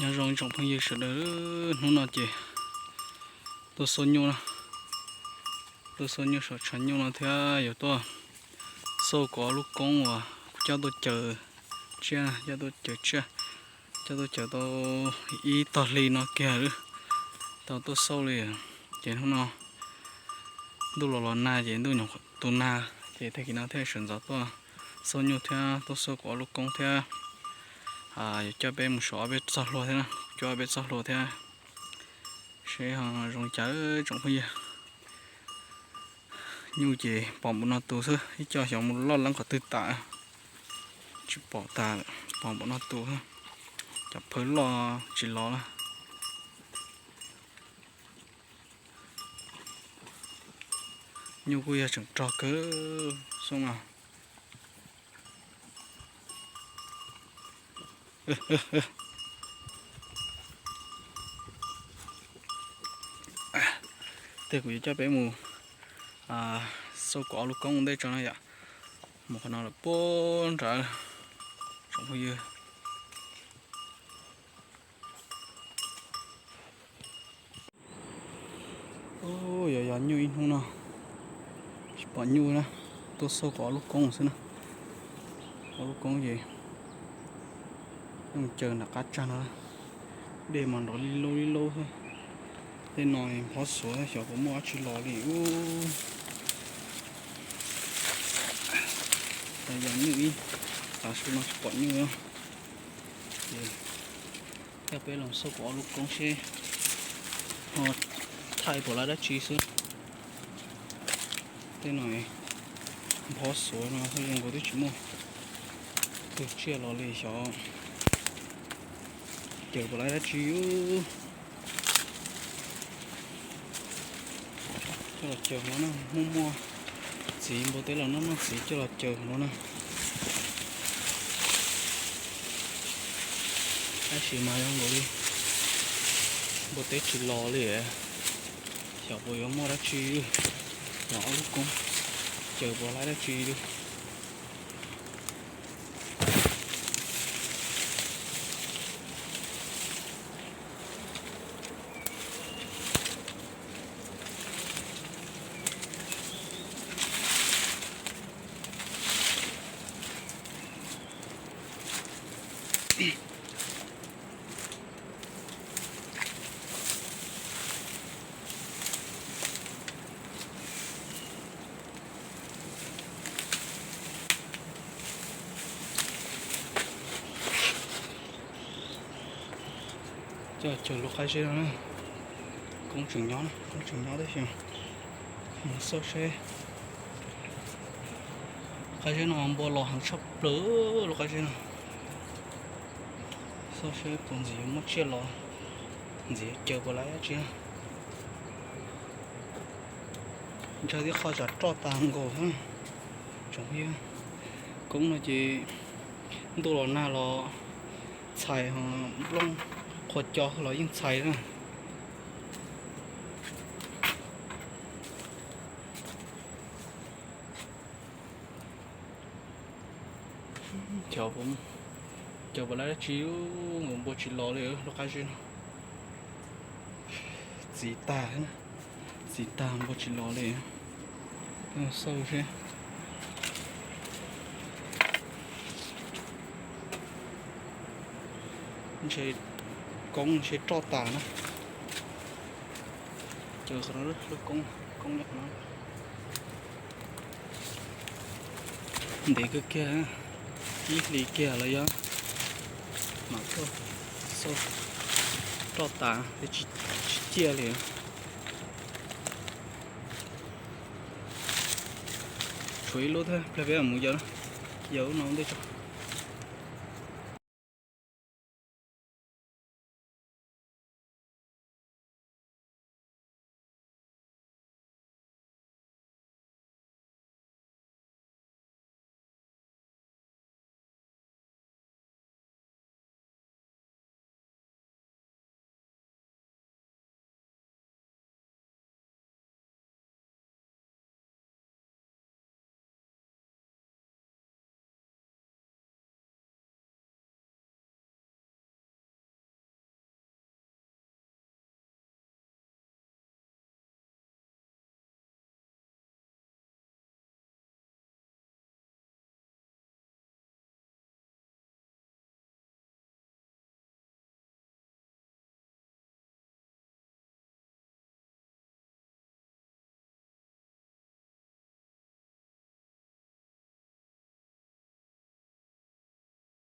Nyob zoo tsoom phooj ywg sawv daws, hnub no ces tuaj xauj nyuj na, tuaj xauj nyuj saum tshav nyuj no thiab yuav tuaj xauj kuv ob lub koob uas kuv coj tuaj caws tsiaj, coj tuaj caws tsiaj, coj tuaj caws tau ib tog hli no kiag lawm, tau tuaj xauj li. Ces hnub no ntuj los los nag ces ntuj nyuam qhuav tu nag ces tag kis no thiaj sawv ntxov tuaj xauj nyuj thiab tuaj xauj kuv ob lub koob thiab. Yuav coj peb mus saum ob peb txoj hlua thiab, coj ob peb txoj hlua thiab seb ho zoo cas tsoom phooj ywg. Nyuj ces pom npaum no tus xwb, ib co xyov mus loj leeb qhov twg tas, tsis pom tas, pom npaum no tus, cov phawj loj tsis los na. Nyuj kuj yog tseem rog kawg xwb no. Tej kuv yuav coj peb mus xauj kuv ob lub koob ua ntej tso na yom. Mus qhov no lawm puag nrad tsoom phooj ywg. Yog yog nyuj ib hnub no tsis pom nyuj na, tuaj xauj kuv ob lub koob xwb na. Ob lub koob ces mus caws nram qab tsag no, dej mas nrov li laub li laub xwb. Tej no nphob xuav xyov puas muaj dab tsi los li ub. Yog nyuj ib, tav su no tsis pom nyuj. Ces coj peb los xauj kuv ob lub koob seb ho thaij puas laib dab tsi xwb. Tej no nphob xuav no xwb zoo nkaus twb tsis muaj tus tsiaj los li xyov caws puas laib dab tsi. Coj los caws no na, muaj muaj txiv npua teb los noj noj txiv coj los caws no na. Tab sis mas zoo nkaus li npua teb tsis los li, xyov puas yuav muaj dab tsi, los ob lub koob caws puas laib dab tsi li. Coj caws lub qab zeb no, koob tseem nyob, koob tseem nyob tab sis mus xauj seb. Qab zeb no npua los heev tshaj plaws lub qab zeb no. Xauj seb puas ntxim yuav muaj tsiaj los, ntxim yuav caws puas laib dab tsi. Ntshe tib qho tsam roj tas nkaus xwb. Tsoom phooj ywg, koob no ces ntuj los nag los txhais, nplooj qhuav co los yeej txhais na. Cov, cov puas laib dab tsi, nkaus npua tsis los li lub qab zeb no. Txiv tag, txiv tag npua tsis los li. Xauj seb. Ntshe koob ntshe roj tas na. Caws qhov no, lub koob, koob nyob qhov no. Ntev kawg kiag, ib hlis kiag los yog mam tuaj xauj, roj tas tsis ciaj li. Tshuav ib lub thiab, peb mus yawm, yawm lub no ua ntej tso.